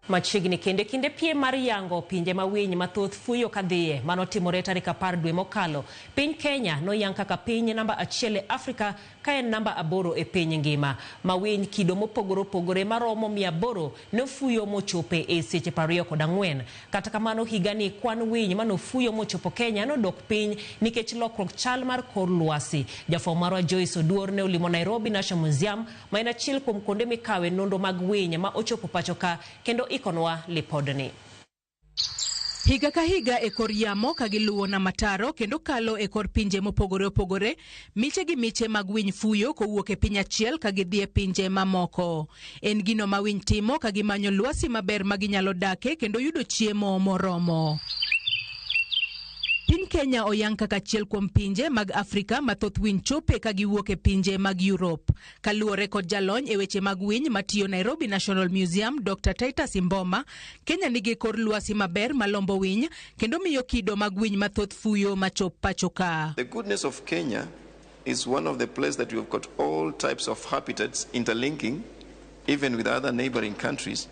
Machiegni kende kinde piem mar yango pinje ma winy mathoth fuyo kadhiye manotimore tarik 10 dwe mokalo. Piny Kenya noyang kaka piny namba 1 e Afrika ka en namba 8 e piny ngima. Ma winy kido mopogore opogore maromo 800 ne ofuyo mochope e seche 24. Kata kamano higani kwan winy manofuyo mochopo Kenya nodok piny nikech lokruok chal mar kor lwasi. Jafwambo marwa Joyce Oduor ne olimo Nairobi National Museum ma en achiel kuom kuonde mikawe nonro mag winy ma ochopo pacho ka kendo ikonwa lipodni. Higa ka higa e kor yamo ka giluwo Namataro kendo kalo e kor pinje mopogore opogore, miche gi miche mag winy fuyo kowuok e piny achiel ka gidhi e pinje mamoko. En gino ma winy timo ka gimanyo lwasi maber ma ginyalo dake kendo yudo chiemo moromo. Piny Kenya oyang kaka achiel kuom pinje mag Afrika ma thoth winy chope ka giwuok e pinje mag Europe. Kaluwore kod jalony e weche mag winy matiyo Nairobi National Museum, Dr. Titus Imboma, Kenya nigi kor lwasi maber malombo winy kendo miyo kido mag winy mathoth fuyo machop pacho ka. The goodness of Kenya is one of the places that we've got all types of habitats interlinking, even with other neighboring countries,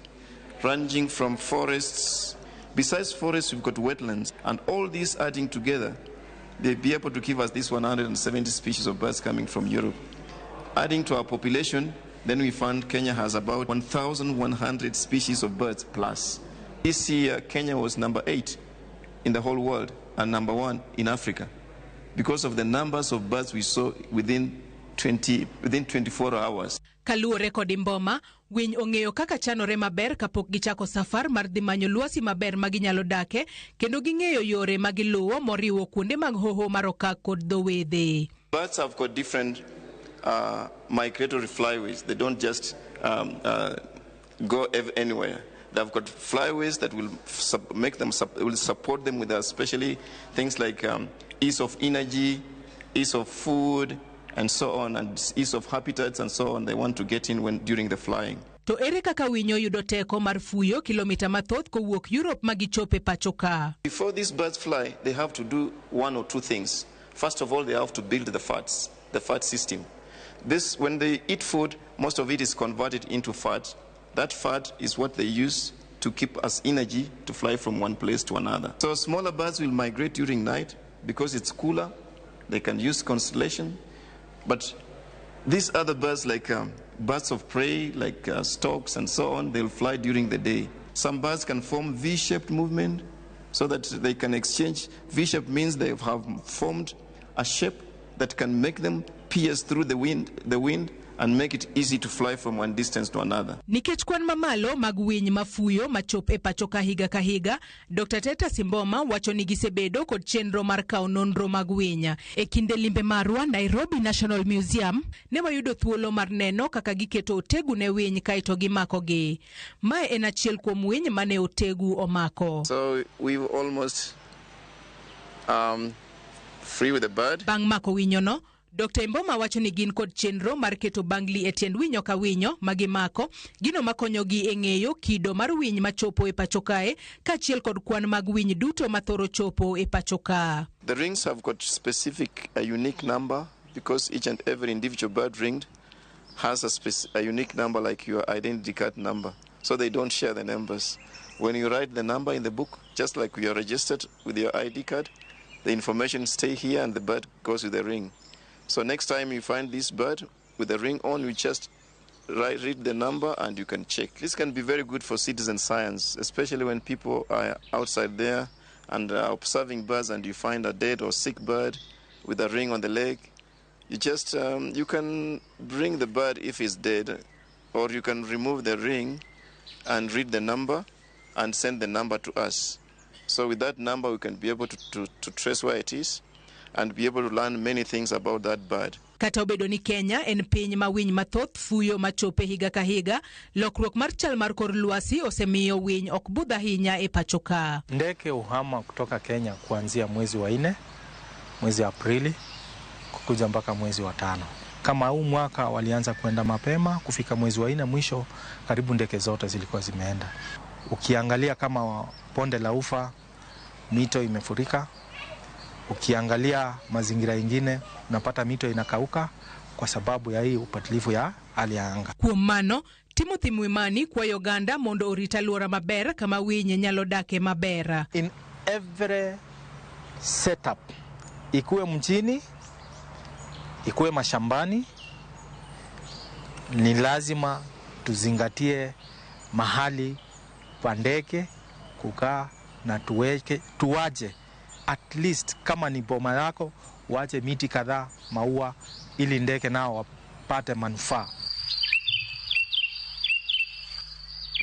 ranging from forests. Besides forests, we've got wetlands, and all these adding together, they'll be able to give us this 170 species of birds coming from Europe. Adding to our population, then we found Kenya has about 1,100 species of birds plus. This year, Kenya was number 8 in the whole world and number 1 in Africa because of the numbers of birds we saw within 24 hours. Kaluwore kod Imboma, winy ong'eyo kaka chanore maber kapok gichako safar mar dhi manyo lwasi maber ma ginyalo dake kendo ging'eyo yore ma giluwo moriwo kuonde mag hoho mar okak kod dho wedhe. Birds have got different migratory flyways. They don't just go anywhere. They've got flyways that will make them will support them with especially things like ease of energy, ease of food, and so on, and ease of habitats and so on. They want to get in when during the flying. To ere kaka winyo yudo teko mar fuyo kilomita mathoth kowuok Europe ma gichope pacho ka? Before these birds fly, they have to do one or two things. First of all, they have to build the fats, the fat system. This, when they eat food, most of it is converted into fat. That fat is what they use to keep as energy to fly from one place to another. So smaller birds will migrate during night because it's cooler. They can use constellation. But these other birds, like birds of prey, like storks and so on, they'll fly during the day. Some birds can form V-shaped movement so that they can exchange. V-shaped means they have formed a shape that can make them pierce through the wind and make it easy to fly from one distance to another. Nikech kwan mamalo mag winy mafuyo machop e pacho ka higa ka higa, Dr. Titus Imboma wacho ni gisebedo kod chenro mar kawo nonro mag winy. E kinde limbe marwa Nairobi National Museum, ne wayudo thuolo mar neno kaka giketo otegu ne winy kaeto gimakogi. Mae en achiel kuom winy mane otegu omako. So we've almost free with the bird. Bang' mako winyono, Dr. Imboma wacho ni gin kod chenro mar keto bangli e tiend winyo ka winyo ma gimako, gino makonyogi e ng'eyo kido mar winy machopo e pacho kae, kaachiel kod kwan mag winy duto mathoro chopo e pacho ka. The rings have got specific, a unique number because each and every individual bird ringed has a unique number like your identity card number. So they don't share the numbers. When you write the number in the book, just like you are registered with your ID card, the information stay here and the bird goes with the ring. So next time you find this bird with the ring on, you just read the number and you can check. This can be very good for citizen science, especially when people are outside there and are observing birds and you find a dead or sick bird with a ring on the leg. You just you can bring the bird if it's dead, or you can remove the ring and read the number and send the number to us. So with that number, we can be able to trace where it is and be able to learn many things about that bird. Kata obedo ni Kenya en piny ma winy mathoth fuyo machope higa ka higa, lokruok mar chal mar kor lwasi osemiyo winy ok budh ahinya e pacho ka. Ndege uhama kutoka Kenya kuanzia mwezi wa 4, mwezi Aprili, kukuja mpaka mwezi wa 5. Kama huu mwaka walianza kwenda mapema, kufika mwezi wa 4 mwisho karibu ndege zote zilikuwa zimeenda. Ukiangalia kama bonde la Ufa, mito imefurika. Ukiangalia mazingira ingine unapata mito inakauka kwa sababu ya hii upatilifu ya hali ya anga. Kuom mano, Timothy Mwimani kwayo oganda mondo orit alwora maber kama winy nyalo dake maber. In every setup, ikuwe mjini, ikuwe mashambani, ni lazima tuzingatie mahali pa ndege kukaa na tuweke, tuwache at least kama ni boma yako wache miti kadhaa, maua, ili ndege nao wapate manufaa.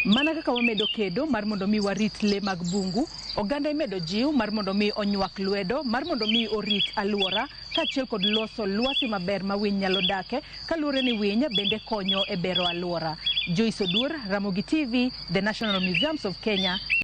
Mana kaka wamedo kedo mar mondo mi warit le mag bungu, oganda imedo jiw mar mondo mi onywak lwedo mar mondo mi orit alwora kaachiel kod loso lwasi maber ma winy nyalo dake kaluwore ni winy bende konyo e bero alwora. Joyce Oduor, Ramogi TV, The National Museums of Kenya.